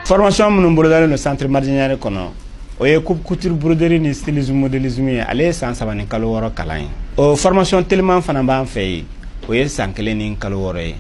Formation minnu bolodalen don Centre Mardian Niare kɔnɔ, o ye coupe couture, broderie ni stylisme, modélisme ye. Ale ye san 3 ni kalo 6 kalan ye. O formation teliman fana b'an fɛ yen, o ye san 1 ni kalo 6 ye.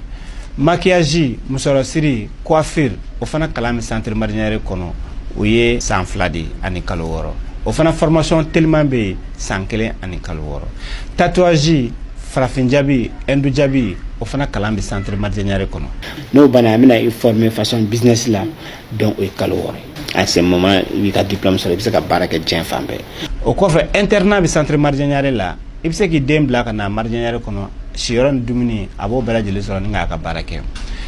Maquillage, musɔrɔsiri, coiffure, o fana kalan bɛ Centre Mardian Niare kɔnɔ, o ye san 2 de ani kalo 6. O fana formation teliman bɛ yen, san 1 ani kalo 6. Tatouage, farafin jabi, hindu jabi, o fana kalan bɛ Centre Mardian Niare kɔnɔ. N'o banna, an bɛna i former façon business la. Donc o ye kalo 6 ye. À ce moment, i b'i ka diplôme sɔrɔ, i bɛ se ka baara kɛ diɲɛ fan bɛɛ. O kɔfɛ, internat bɛ Centre Mardian Niare la. I bɛ se k'i den bila ka na Mardian Niare kɔnɔ, siyɔrɔ ni dumuni, a b'o bɛɛ lajɛlen sɔrɔ ni k'a ka baara kɛ.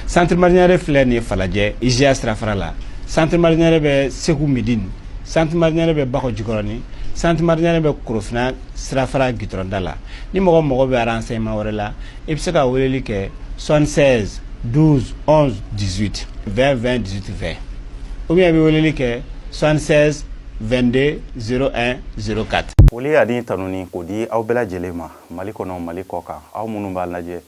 Centre Mardian Niare filɛ nin ye Falajɛ, IGA sirafara la. Centre Mardian Niare bɛ Segu Midine, Centre Mardian Niare bɛ Bakɔ Jikɔrɔni, Centre Mardian Niare bɛ Korofina sirafara gitɔrɔnda la. Ni mɔgɔ mago bɛ renseignement wɛrɛ la, i bɛ se ka weleli kɛ 76 12 11 18 20 20 18 20, ou bien i bɛ weleli kɛ 76 22 01 04. Foli ani tanuni k'o di aw bɛɛ lajɛlen ma, Mali kɔnɔ, Mali kɔ kan, aw minnu b'a lajɛ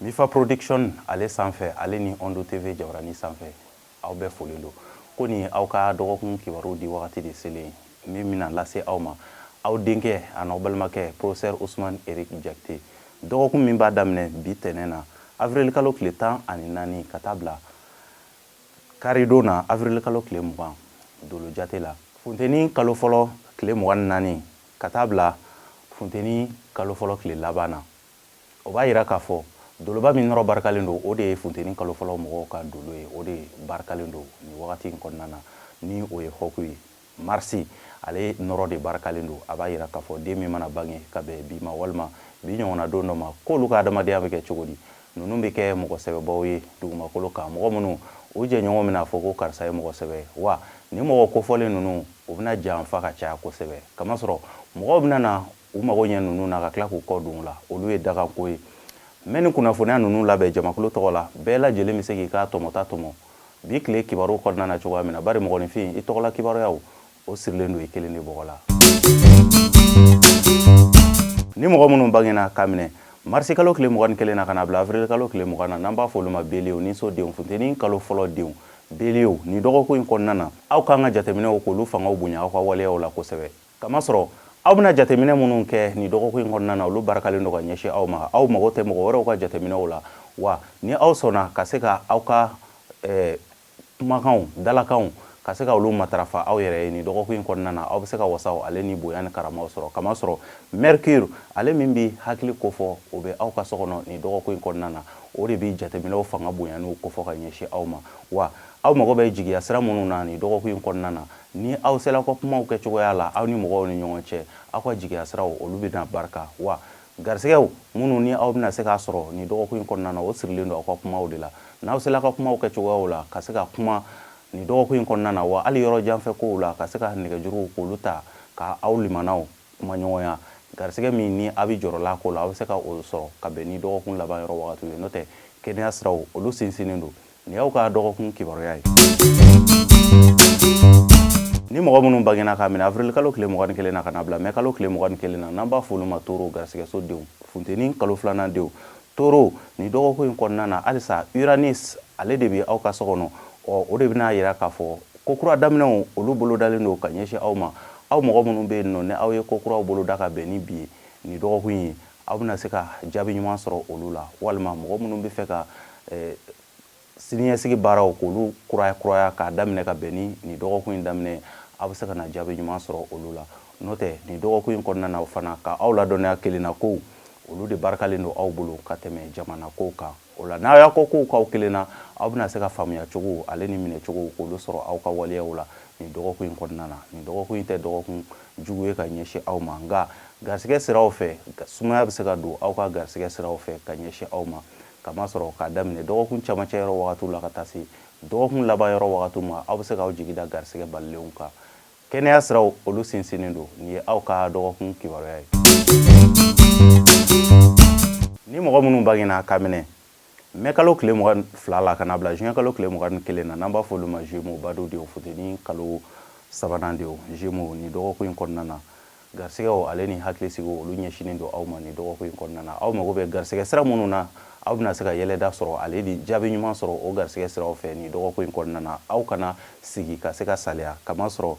Mifa Production ale sanfɛ, ale ni Ondo TV jabarani sanfɛ, aw bɛɛ folen don. Ko nin aw ka dɔgɔkun kibaru di wagati de selen min bɛna lase aw ma, aw denkɛ a n'aw balimakɛ, professeur Ousmane Eric Jakite. Dɔgɔkun min b'a daminɛ bi tɛnɛ na, avril kalo tile 14, ka taa bila karidon na, avril kalo tile 20, dolo jate la, funteni kalo fɔlɔ tile 24, ka taa bila funteni kalo fɔlɔ tile laban na, o b'a yira k'a fɔ doloba min nɔrɔ barikalen don, o de ye funteni kalo fɔlɔ mɔgɔw ka dolo ye. O de barikalen don nin wagati in kɔnɔna na, ni o ye hɔku ye. Marisi, ale nɔrɔ de barikalen don. A b'a yira k'a fɔ den min mana bange ka bɛn bi ma walima bi ɲɔgɔnna don dɔ ma, k'olu ka adamadenya bɛ kɛ cogo di? Ninnu bɛ kɛ mɔgɔ sɛbɛbaw ye dugumakolo kan, mɔgɔ minnu u jɛɲɔgɔn bɛna fɔ ko karisa ye mɔgɔ sɛbɛ. Wa ni mɔgɔ kofɔlen ninnu, u bɛna janfa ka caya kosɛbɛ, kamasɔrɔ mɔgɔw bɛna na u mago ɲɛ ninnu na ka tila k'u kɔ don u la. Olu ye daganko ye. Mɛ ni kunnafoniya ninnu labɛn jamakulu tɔgɔ la, bɛɛ lajɛlen bɛ se k'i ka tɔmɔta tɔmɔ bi tile kibaru kɔnɔna na cogoya min na. Bari mɔgɔninfin, i tɔgɔla kibaruyaw, o sirilen don i kelen de bɔgɔ la. Ni mɔgɔ minnu bangena k'a minɛ marisi kalo tile 21 na ka na bila avril kalo tile 20 na, n'an b'a fɔ olu ma bélier ni so denw, funteni kalo fɔlɔ denw, bélier, ni dɔgɔkun in kɔnɔna na, aw k'an ka jateminɛw k'olu fangaw bonya aw ka waleyaw la kosɛbɛ, kamasɔrɔ aw bɛna jateminɛ minnu kɛ nin dɔgɔkun in kɔnɔna na, olu barakalen don ka ɲɛsin aw ma. Aw mago tɛ mɔgɔ wɛrɛw ka jateminɛw la. Wa ni aw sɔnna ka se ka aw ka kumakanw, dalakanw, ka se ka olu matarafa aw yɛrɛ ye nin dɔgɔkun in kɔnɔna na, aw bɛ se ka wasaw ale ni bonya ni karamaw sɔrɔ, kamasɔrɔ Mercure, ale min bɛ hakili kofɔ, o bɛ aw ka so kɔnɔ nin dɔgɔkun in kɔnɔna na. O de bɛ jateminɛw fanga bonya n'u kofɔ ka ɲɛsin aw ma. Wa aw mago bɛ jigiya sira minnu na nin dɔgɔkun in kɔnɔna na, ni aw sera ka kumaw kɛ cogoya la aw ni mɔgɔw ni ɲɔgɔn cɛ, aw ka jigiya siraw, olu bɛna barika. Wa garisɛgɛw minnu ni aw bɛna se k'a sɔrɔ nin dɔgɔkun in kɔnɔna na, o sirilen don aw ka kumaw de la. N'aw sera ka kumaw kɛ cogoyaw la ka se ka kuma nin dɔgɔkun in kɔnɔna na, wa hali yɔrɔ janfɛ kow la, ka se ka nɛgɛjuruw k'olu ta ka aw limanaw kuma ɲɔgɔnya, garisɛgɛ min ni a bɛ jɔrɔla ko la, aw bɛ se ka o sɔrɔ ka bɛn ni dɔgɔkun laban yɔrɔ wagatiw ye. N'o tɛ, kɛnɛya siraw, olu sinsinnen don. Nin y'aw ka dɔgɔkun kibaruya ye. Ni mɔgɔ minnu bangena k'a minɛ avril kalo tile 21 na ka na bila mɛ kalo tile 21 na, n'an b'a fɔ olu ma taureau, garisɛgɛso denw, funteni kalo filanan denw, taureau, nin dɔgɔkun in kɔnɔna na, halisa Uranus, ale de bɛ aw ka so kɔnɔ. Ɔ, o de bɛna yira k'a fɔ ko kura daminɛw, olu bolodalen don ka ɲɛsin aw ma. Aw mɔgɔ minnu bɛ yen nɔ, ni aw ye ko kuraw boloda ka bɛn ni bi ye, nin dɔgɔkun ye, aw bɛna se ka jaabi ɲuman sɔrɔ olu la. Walima mɔgɔ minnu bɛ fɛ ka siniɲɛsigi baaraw k'olu kuraya kuraya k'a daminɛ ka bɛn ni nin dɔgɔkun in daminɛ, aw bɛ se ka na jaabi ɲuman sɔrɔ olu la. N'o tɛ, nin dɔgɔkun in kɔnɔna na fana, ka aw ladɔnniya, kelenna kow, olu de barikalen don aw bolo ka tɛmɛ jamana kow kan. O la, n'aw y'a ko kow k'aw kelen na, aw bɛna se ka faamuya cogo ale ni minɛ cogo k'olu sɔrɔ aw ka waleyaw la nin dɔgɔkun in kɔnɔna na. Nin dɔgɔkun in tɛ dɔgɔkun jugu ye ka ɲɛsin aw ma, nka garisɛgɛ siraw fɛ, sumaya bɛ se ka don aw ka garisɛgɛ siraw fɛ ka ɲɛsin aw ma, kamasɔrɔ k'a daminɛ dɔgɔkun camancɛ yɔrɔ wagatiw la ka taa se dɔgɔkun laban yɔrɔ wagatiw ma, aw bɛ se k'aw jigi da garisɛgɛ balilenw kan. Kɛnɛya siraw, olu sinsinnen don. Nin ye aw ka dɔgɔkun kibaruya ye. Ni mɔgɔ minnu bangena k'a minɛ mɛ kalo tile 22 la ka na bila juin kalo tile 21 na, n'an b'a fɔ olu ma Gémeaux, bado denw, funteni kalo sabanan denw, Gémeaux, nin dɔgɔkun in kɔnɔna na, garisɛgɛw ale ni hakilisigiw, olu ɲɛsinnen don aw ma nin dɔgɔkun in kɔnɔna na. Aw mago bɛ garisɛgɛ sira minnu na, Aw bɛna se ka yɛlɛda sɔrɔ, ale ni jaabi ɲuman sɔrɔ o garisɛgɛ siraw fɛ nin dɔgɔkun in kɔnɔna na. Aw kana sigi ka se ka saliya, kamasɔrɔ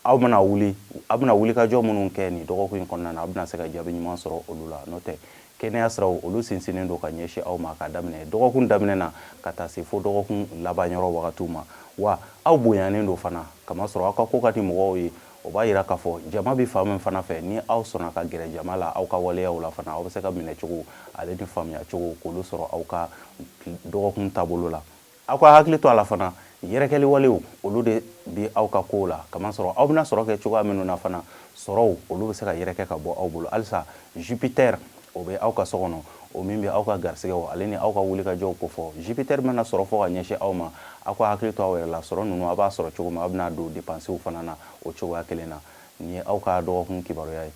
aw bɛna wuli, aw bɛna wulikajɔ minnu kɛ nin dɔgɔkun in kɔnɔna na, aw bɛna se ka jaabi ɲuman sɔrɔ olu la. N'o tɛ, kɛnɛya siraw, olu sinsinnen don ka ɲɛsin aw ma ka daminɛ dɔgɔkun daminɛ na ka taa se fo dɔgɔkun laban yɔrɔ wagatiw ma. Wa aw bonyanen don fana, kamasɔrɔ aw ka ko ka di mɔgɔw ye. O b'a yira k'a fɔ jama bɛ fan min fana fɛ, ni aw sɔnna ka gɛrɛ jama la aw ka waleyaw la fana, aw bɛ se ka minɛ cogo ale ni faamuya cogo k'olu sɔrɔ aw ka dɔgɔkun taabolo la. Aw ka hakili to a la fana, yɛrɛkɛli walew, olu de bɛ aw ka kow la, kamasɔrɔ aw bɛna sɔrɔ kɛ cogoya minnu na fana, sɔrɔw, olu bɛ se ka yɛrɛkɛ ka bɔ aw bolo. Halisa Jupiter, o bɛ aw ka so kɔnɔ, o min bɛ aw ka garisɛgɛw ale ni aw ka wulikajɔw kofɔ. Jupiter mana sɔrɔ fɔ ka ɲɛsin aw ma, aw ka hakili to aw yɛrɛ la. Sɔrɔ ninnu, aw b'a sɔrɔ cogo min, aw bɛna don depansiw fana na o cogoya kelen na. Nin ye aw ka dɔgɔkun kibaruya ye.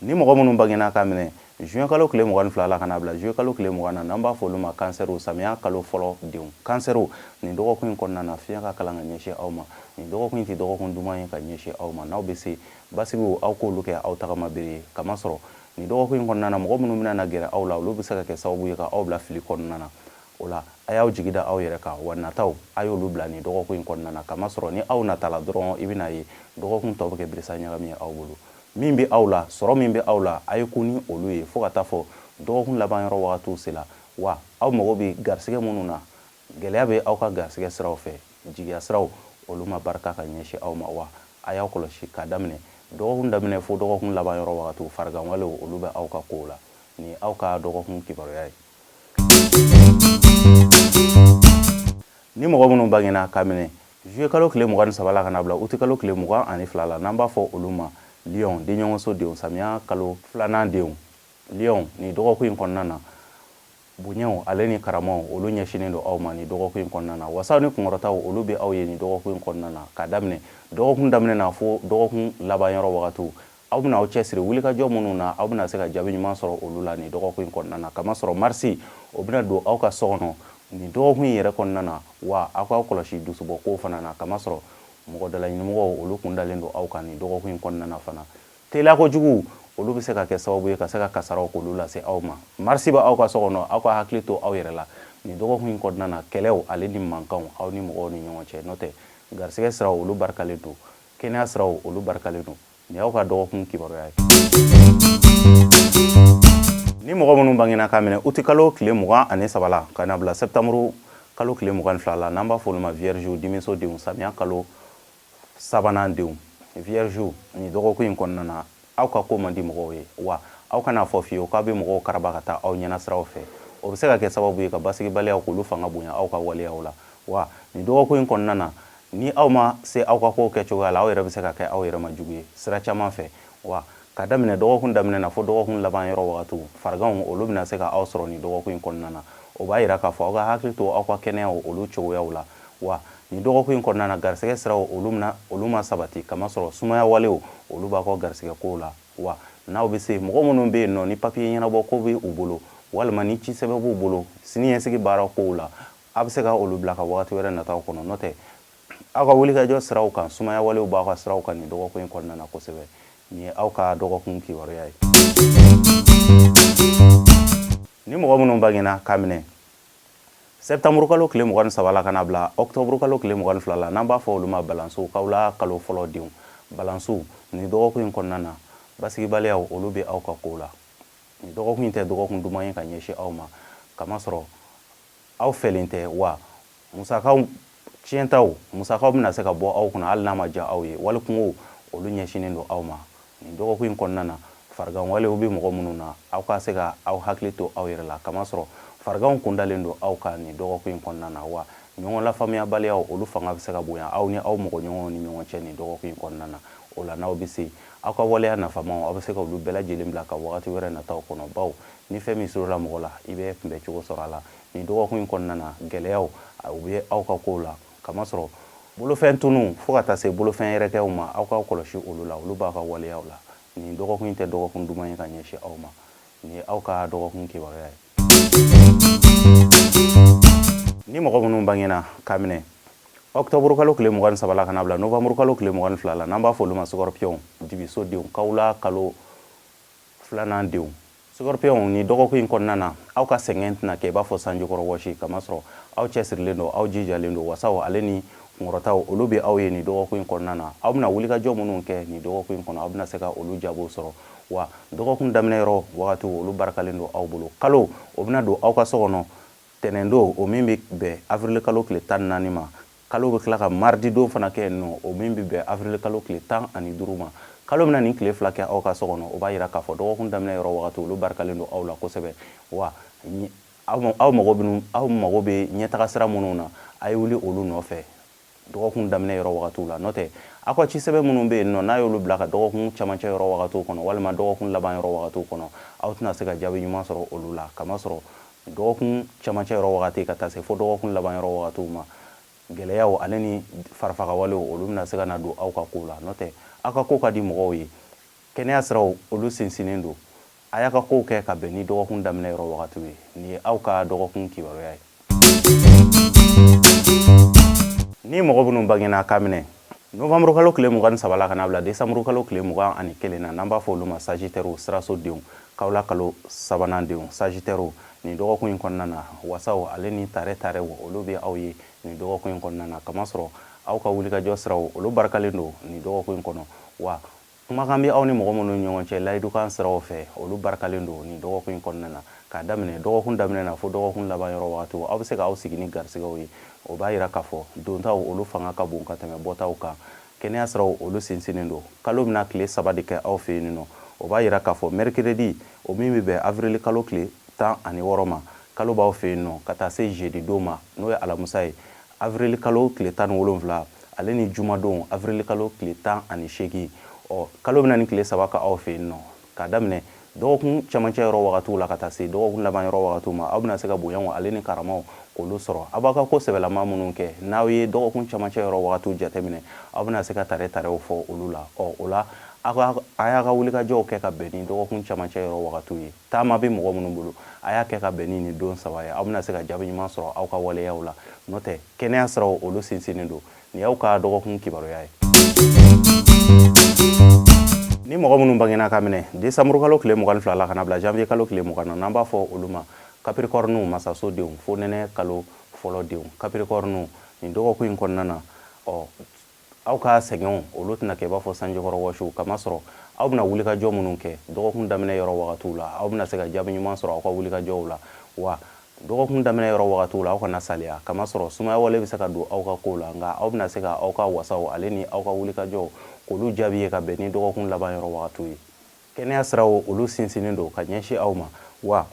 Ni mɔgɔ minnu bangena k'a minɛ juin kalo tile 22 la ka n'a bila juillet kalo tile 20 na, n'an b'a fɔ olu ma kansɛriw, samiya kalo fɔlɔ denw, kansɛriw, nin dɔgɔkun in kɔnɔna na, fiɲɛ ka kalan ka ɲɛsin aw ma. Nin dɔgɔkun in tɛ dɔgɔkun duman ye ka ɲɛsin aw ma. N'aw bɛ se basigiw, aw k'olu kɛ aw tagama bere ye, kamasɔrɔ nin dɔgɔkun in kɔnɔna na, mɔgɔ minnu bɛna na gɛrɛ aw la, olu bɛ se ka kɛ sababu ye ka aw bila fili kɔnɔna na. O la, a y'aw jigi da aw yɛrɛ kan, wa nataw, a y'olu bila nin dɔgɔkun in kɔnɔna na, kamasɔrɔ ni aw natala dɔrɔn, i bɛna ye dɔgɔkun tɔ bɛ kɛ birisa ɲagami ye aw bolo. Min bɛ aw la, sɔrɔ min bɛ aw la, a ye kun ni olu ye fo ka taa fɔ dɔgɔkun laban yɔrɔ wagatiw sela. Wa aw mago bɛ garisɛgɛ minnu na, gɛlɛya bɛ aw ka garisɛgɛ siraw fɛ, jigiya siraw, olu ma barika ka ɲɛsin aw ma. Wa a y'aw kɔlɔsi k'a daminɛ dɔgɔkun daminɛ fo dɔgɔkun laban yɔrɔ wagatiw, farigan walew, olu bɛ aw ka kow la. Nin ye aw ka dɔgɔkun kibaruya ye. Ni mɔgɔ minnu bangena k'a minɛ juillet kalo tile 23 la ka na bila uti kalo tile 22 la, n'an b'a fɔ olu ma lion, denɲɔgɔnso denw, samiya kalo filanan denw, lion, nin dɔgɔkun in kɔnɔna na, bonyaw ale ni karamaw, olu ɲɛsinnen don aw ma nin dɔgɔkun in kɔnɔna na. Wasaw ni kunkɔrɔtaw, olu bɛ aw ye nin dɔgɔkun in kɔnɔna na k'a daminɛ dɔgɔkun daminɛ na fo dɔgɔkun laban yɔrɔ wagatiw. Aw bɛna aw cɛsiri wulikajɔ minnu na, aw bɛna se ka jaabi ɲuman sɔrɔ olu la nin dɔgɔkun in kɔnɔna na, kamasɔrɔ marisi, o bɛna don aw ka so kɔnɔ nin dɔgɔkun in yɛrɛ kɔnɔna na. Wa aw k'aw kɔlɔsi dusubɔ kow fana na, kamasɔrɔ mɔgɔ dalaɲinimɔgɔw, olu kun dalen don aw kan nin dɔgɔkun in kɔnɔna na fana. Teliya kojugu, olu bɛ se ka kɛ sababu ye ka se ka kasaraw k'olu lase aw ma. Marisi bɛ aw ka so kɔnɔ, aw ka hakili to aw yɛrɛ la nin dɔgɔkun in kɔnɔna na. Kɛlɛw ale ni mankanw aw ni mɔgɔw ni ɲɔgɔn cɛ, n'o tɛ garisɛgɛ siraw, olu barikalen don, kɛnɛya siraw, olu barikalen don. Nin y'aw ka dɔgɔkun kibaruya ye. Ni mɔgɔ minnu bangena k'a minɛ uti kalo tile 23 la ka na bila sɛptanburu kalo tile 22 la, n'an b'a fɔ olu ma vierge, dimiso denw, samiya kalo sabanan denw, vierge, nin dɔgɔkun in kɔnɔna na, aw ka ko man di mɔgɔw ye. Wa aw kana fɔ fiyewu k'aw bɛ mɔgɔw karaba ka taa aw ɲɛna siraw fɛ. O bɛ se ka kɛ sababu ye ka basigibaliyaw k'olu fanga bonya aw ka waleyaw la. Wa nin dɔgɔkun in kɔnɔna na, ni aw ma se aw ka kow kɛcogoya la, aw yɛrɛ bɛ se ka kɛ aw yɛrɛ ma jugu ye sira caman fɛ. Wa ka daminɛ dɔgɔkun daminɛ na fo dɔgɔkun laban yɔrɔ wagatiw, fariganw, olu bɛna se ka aw sɔrɔ nin dɔgɔkun in kɔnɔna na. O b'a yira k'a fɔ aw ka hakili to aw ka kɛnɛyaw olu cogoyaw la. Wa nin dɔgɔkun in kɔnɔna na, garisɛgɛ siraw, olu bɛna olu ma sabati, kamasɔrɔ sumaya walew, olu b'aw ka garisɛgɛ kow la. Wa n'aw bɛ se, mɔgɔ minnu bɛ yen nɔ ni papiye ɲɛnabɔ ko bɛ u bolo, walima ni ci sɛbɛn b'u bolo siniɲɛsigi baara kow la, a bɛ se ka olu bila ka wagati wɛrɛ nataw kɔnɔ. N'o tɛ, aw ka wulikajɔ siraw kan, sumaya walew b'aw ka siraw kan nin dɔgɔkun in kɔnɔna na kosɛbɛ. Nin ye aw ka dɔgɔkun kibaruya ye. Ni mɔgɔ minnu bangena k'a minɛ sɛptanburu kalo tile 23 la ka na bila ɔkutɔburu kalo tile 22 la, n'an b'a fɔ olu ma balansiw, kawula kalo fɔlɔ denw, balansiw, nin dɔgɔkun in kɔnɔna na, basigibaliyaw, olu bɛ aw ka kow la. Nin dɔgɔkun in tɛ dɔgɔkun duman ye ka ɲɛsin aw ma, kamasɔrɔ aw fɛlen tɛ. Wa musakaw tiɲɛtaw, musakaw bɛna se ka bɔ aw kunna hali n'a ma diya aw ye. Wali kungow, olu ɲɛsinnen don aw ma nin dɔgɔkun in kɔnɔna na. Farigan walew bɛ mɔgɔ minnu na, aw ka se ka aw hakili to aw yɛrɛ la, kamasɔrɔ fariganw kundalen don aw kan nin dɔgɔkun in kɔnɔna na. Wa ɲɔgɔn lafaamuyabaliyaw, olu fanga bɛ se ka bonya aw ni aw mɔgɔ ɲɔgɔnw ni ɲɔgɔn cɛ nin dɔgɔkun in kɔnɔna na. O la, n'aw bɛ se, aw ka waleya nafamaw, aw bɛ se ka olu bɛɛ lajɛlen bila ka wagati wɛrɛ nataw kɔnɔ, bawo ni fɛn min sorola mɔgɔ la, i bɛ kunbɛn cogo sɔrɔ a la. Nin dɔgɔkun in kɔnɔna na, gɛlɛyaw, u bɛ aw ka kow la, kamasɔrɔ bolofɛn tunu fo ka taa se bolofɛn yɛrɛkɛw ma, aw k'aw kɔlɔsi olu la, olu b'aw ka waleyaw la. Nin dɔgɔkun in tɛ dɔgɔkun duman ye ka ɲɛsin aw ma. Nin ye aw ka dɔgɔkun kibaruya ye. Ni mɔgɔ minnu bangena k'a minɛ ɔkutɔburu kalo tile 23 la ka na bila novanburu kalo tile 22 la, n'an b'a fɔ olu ma scorpion, dibiso denw, kawula kalo filanan denw, Scorpion, ni dɔgɔkun in kɔnɔna na, aw ka sɛgɛn tɛna kɛ i b'a fɔ sanjikɔrɔ wɔsi, kamasɔrɔ aw cɛsirilen don, aw jijalen don. Wasaw ale ni kunkɔrɔtaw, olu bɛ aw ye nin dɔgɔkun in kɔnɔna na. Aw bɛna wulikajɔ minnu kɛ nin dɔgɔkun in kɔnɔ, aw bɛna se ka olu jaabiw sɔrɔ. Wa dɔgɔkun daminɛ yɔrɔ wagatiw, olu barikalen don aw bolo. Kalo o bɛna don aw ka so kɔnɔ tɛnɛndon, o min bɛ bɛn avril kalo tile 14 ma. Kalo bɛ tila ka mardi don fana kɛ yen nɔ, o min bɛ bɛn avril kalo tile 15 ma. Kalo bɛna nin tile 2 kɛ aw ka so kɔnɔ. O b'a yira k'a fɔ dɔgɔkun daminɛ yɔrɔ wagati, olu barikalen don aw la kosɛbɛ. Wa aw mago bɛ ɲɛtaga sira minnu na, a ye wuli olu nɔfɛ dɔgɔkun daminɛ yɔrɔ wagatiw la. N'o tɛ, aw ka cisɛbɛn minnu bɛ yen nɔ, n'a y'olu bila ka dɔgɔkun camancɛ yɔrɔ wagatiw kɔnɔ walima dɔgɔkun laban yɔrɔ wagatiw kɔnɔ, aw tɛna se ka jaabi ɲuman sɔrɔ olu la, kamasɔrɔ dɔgɔkun camancɛ yɔrɔ wagati ka taa se fo dɔgɔkun laban yɔrɔ wagatiw ma, gɛlɛyaw ale ni farafagawalew, olu bɛna se ka na don aw ka kow la. N'o tɛ, aw ka ko ka di mɔgɔw ye. Kɛnɛya siraw, olu sinsinnen don. A y'a ka kow kɛ ka bɛn ni dɔgɔkun daminɛ yɔrɔ wagatiw ye. Nin ye aw ka dɔgɔkun kibaruya ye. Ni mɔgɔ minnu bangena k'a minɛ novembre kalo tile 23 la ka na bila décembre kalo tile 21 na, n'an b'a fɔ olu ma Sagittaire, siraso denw, kawula kalo sabanan denw, Sagittaire, nin dɔgɔkun in kɔnɔna na, wasaw ale ni tare tarew, olu bɛ aw ye nin dɔgɔkun in kɔnɔna na, kamasɔrɔ aw ka wulikajɔ siraw, olu barikalen don nin dɔgɔkun in kɔnɔ. Wa kumakan bɛ aw ni mɔgɔ minnu ni ɲɔgɔn cɛ layidukan siraw fɛ, olu barikalen don nin dɔgɔkun in kɔnɔna na. K'a daminɛ dɔgɔkun daminɛ na fo dɔgɔkun laban yɔrɔ wagatiw, aw bɛ se k'aw sigi ni garisigɛw ye. O b'a yira k'a fɔ dontaw, olu fanga ka bon ka tɛmɛ bɔtaw kan. Kɛnɛya siraw, olu sinsinnen don. Kalo bɛna tile 3 de kɛ aw fɛ yen nɔ. O b'a yira k'a fɔ mercredi, o min bɛ bɛn avril kalo tile 16 ma, kalo b'aw fɛ yen nɔ ka taa se jeudi don ma, n'o ye alamisa ye, avril kalo tile 17, ale ni jumadon, avril kalo tile 18. Ɔ kalo bɛna ni tile 3 ka aw fɛ yen nɔ. K'a daminɛ dɔgɔkun camancɛ yɔrɔ wagatiw la ka taa se dɔgɔkun laban yɔrɔ wagatiw ma, aw bɛna se ka bonyaw ale ni karamaw k'olu sɔrɔ. Aw b'aw ka ko sɛbɛlama minnu kɛ, n'aw ye dɔgɔkun camancɛ yɔrɔ wagatiw jateminɛ, aw bɛna se ka tare tarew fɔ olu la. Ɔ o la, a y'a ka wulikajɔw kɛ ka bɛn ni dɔgɔkun camancɛ yɔrɔ wagatiw ye. Taama bɛ mɔgɔ minnu bolo, a y'a kɛ ka bɛn ni nin don 3 ye, aw bɛna se ka jaabi ɲuman sɔrɔ aw ka waleyaw la. N'o tɛ, kɛnɛya siraw, olu sinsinnen don. Nin y'aw ka dɔgɔkun kibaruya ye. Ni mɔgɔ minnu bangena ka minɛ décembre kalo tile 22 la ka na bila janvier kalo tile 20 na, n'an b'a fɔ olu ma Capricorne, masaso denw, fo nɛnɛ kalo fɔlɔ denw, Capricorne, nin dɔgɔkun in kɔnɔna na, ɔ aw ka sɛgɛnw, olu tɛna kɛ i b'a fɔ sanjikɔrɔ wɔsiw, kamasɔrɔ aw bɛna wulikajɔ minnu kɛ dɔgɔkun daminɛ yɔrɔ wagatiw la, aw bɛna se ka jaabi ɲuman sɔrɔ aw ka wulikajɔw la. Wa dɔgɔkun daminɛ yɔrɔ wagatiw la, aw kana saliya, kamasɔrɔ sumaya wale bɛ se ka don aw ka kow la, nka aw bɛna se ka aw ka wasaw ale ni aw ka wulikajɔw k'olu jaabi ye ka bɛn ni dɔgɔkun laban yɔrɔ wagatiw ye. Kɛnɛya siraw, olu sinsinnen don ka ɲɛsin aw ma. Wa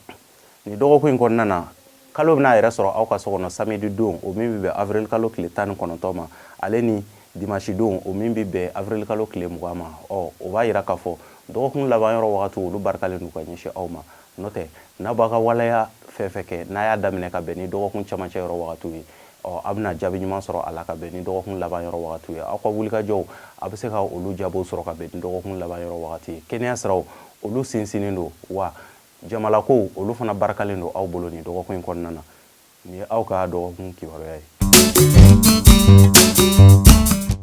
nin dɔgɔkun in kɔnɔna na, kalo bɛna a yɛrɛ sɔrɔ aw ka so kɔnɔ samedi don, o min bɛ bɛn avril kalo tile 19 ma, ale ni dimanche don, o min bɛ bɛn avril kalo tile 20 ma. Ɔ o b'a yira k'a fɔ dɔgɔkun laban yɔrɔ wagatiw, olu barikalen don ka ɲɛsin aw ma. N'o tɛ, n'a b'aw ka waleya fɛn fɛn kɛ, n'a y'a daminɛ ka bɛn ni dɔgɔkun camancɛ yɔrɔ wagatiw ye, ɔ a bɛna jaabi ɲuman sɔrɔ a la ka bɛn ni dɔgɔkun laban yɔrɔ wagatiw ye. Aw ka wulikajɔw, a bɛ se ka olu jaabiw sɔrɔ ka bɛn ni dɔgɔkun laban yɔrɔ wagati ye. Kɛnɛya siraw, olu sinsinnen don. Wa jamalakow, olu fana barikalen don aw bolo nin dɔgɔkun in kɔnɔna na. Nin ye aw ka dɔgɔkun kibaruya ye.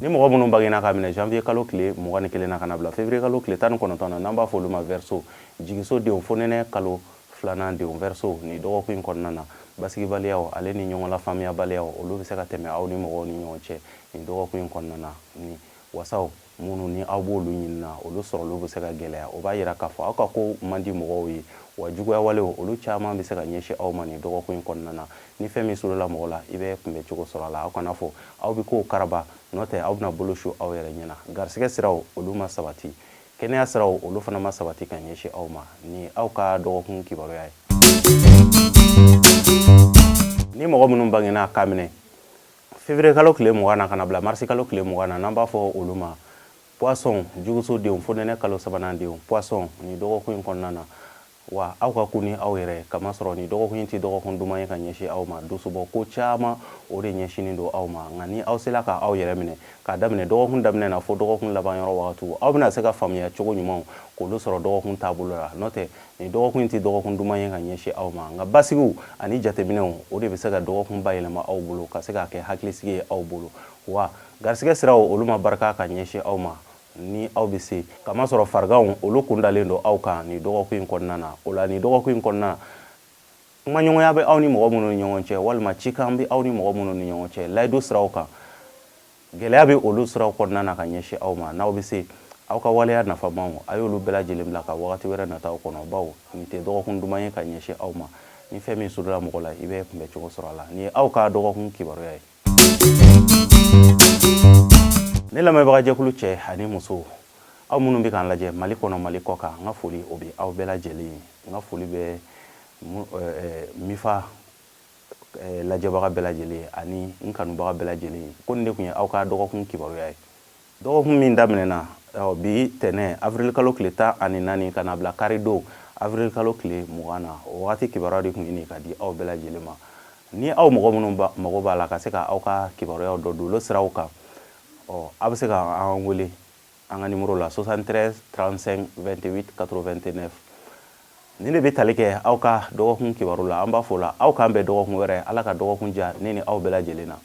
Ni mɔgɔ minnu bangena ka minɛ janvier kalo tile 21 na ka na bila février kalo tile 19 na, n'an b'a fɔ olu ma Verseau, jigiso denw, fo nɛnɛ kalo filanan denw, Verseau, nin dɔgɔkun in kɔnɔna na, basigibaliyaw ale ni ɲɔgɔn lafaamuyabaliyaw, olu bɛ se ka tɛmɛ aw ni mɔgɔw ni ɲɔgɔn cɛ nin dɔgɔkun in kɔnɔna na. Ni wasaw minnu ni aw b'olu ɲinina, olu sɔrɔli bɛ se ka gɛlɛya. O b'a yira k'a fɔ aw ka ko man di mɔgɔw ye. Wa juguya walew, olu caman bɛ se ka ɲɛsin aw ma nin dɔgɔkun in kɔnɔna na. Ni fɛn min solola mɔgɔ la, i bɛ kunbɛ cogo sɔrɔ a la. Aw kana fɔ aw bɛ kow karaba, n'o tɛ aw bɛna bolo su aw yɛrɛ ɲɛna. Garisigɛ siraw, olu ma sabati. Kɛnɛya siraw, olu fana ma sabati ka ɲɛsin aw ma. Ni aw ka dɔgɔkun kibaruya ye. Ni mɔgɔ minnu bangena k'a minɛ février kalo tile 20 na ka na bila mars kalo tile 20 na, n'an b'a fɔ olu ma Poisson, juguso denw, fo nɛnɛ kalo sabanan denw, Poisson, nin dɔgɔkun in kɔnɔna na, wa aw ka kun ni aw yɛrɛ, kamasɔrɔ nin dɔgɔkun in tɛ dɔgɔkun duman ye ka ɲɛsin aw ma. Dusubɔ ko caman, o de ɲɛsinnen don aw ma. Nka ni aw sela ka aw yɛrɛ minɛ k'a daminɛ dɔgɔkun daminɛ na fo dɔgɔkun laban yɔrɔ wagatiw, aw bɛna se ka faamuya cogo ɲumanw k'olu sɔrɔ dɔgɔkun taabolo la. N'o tɛ, nin dɔgɔkun in tɛ dɔgɔkun duman ye ka ɲɛsin aw ma. Nka basigiw ani jateminɛw, o de bɛ se ka dɔgɔkun bayɛlɛma aw bolo ka se k'a kɛ hakilisigi ye aw bolo. Wa garisigɛ siraw, olu ma barika ka ɲɛsin aw ma. Ni aw bɛ se, kamasɔrɔ fariganw olu kun dalen don aw kan nin dɔgɔkun in kɔnɔna na. O la, nin dɔgɔkun in kɔnɔna na, kumaɲɔgɔnya bɛ aw ni mɔgɔ minnu ni ɲɔgɔn cɛ, walima cikan bɛ aw ni mɔgɔ minnu ni ɲɔgɔn cɛ layidu siraw kan, gɛlɛya bɛ olu siraw kɔnɔna na ka ɲɛsin aw ma. N'aw bɛ se, aw ka waleya nafamaw, a y'olu bɛɛ lajɛlen bila ka wagati wɛrɛ nataw kɔnɔ, bawo nin tɛ dɔgɔkun duman ye ka ɲɛsin aw ma. Ni fɛn min surula mɔgɔ la, i bɛ kunbɛ cogo sɔrɔ a la. Nin ye aw ka dɔgɔkun kibaruya ye. Ne lamɛnbagajɛkulu cɛ ani muso, aw minnu bɛ k'an lajɛ Mali kɔnɔ, Mali kɔ kan, n ka foli o bɛ aw bɛɛ lajɛlen ye. N ka foli bɛ Mifa lajɛbaga bɛɛ lajɛlen ani n kanubaga bɛɛ lajɛlen ye. Ko nin de tun ye aw ka dɔgɔkun kibaruya ye, dɔgɔkun min daminɛna bi tɛnɛ avril kalo tile 14 ka na bila kari don avril kalo tile 20 na. O wagati kibaruya de tun ye nin ka di aw bɛɛ lajɛlen ma. Ni aw mɔgɔ minnu mago b'a la ka se ka aw ka kibaruyaw dɔn dolo siraw kan, ɔ aw bɛ se ka an wele an ka nimoro la 73 35 28 89. Nin de bɛ tali kɛ aw ka dɔgɔkun kibaru la. An b'a fɔ la, aw k'an bɛn dɔgɔkun wɛrɛ. Ala ka dɔgɔkun diya ne ni aw bɛɛ lajɛlen na.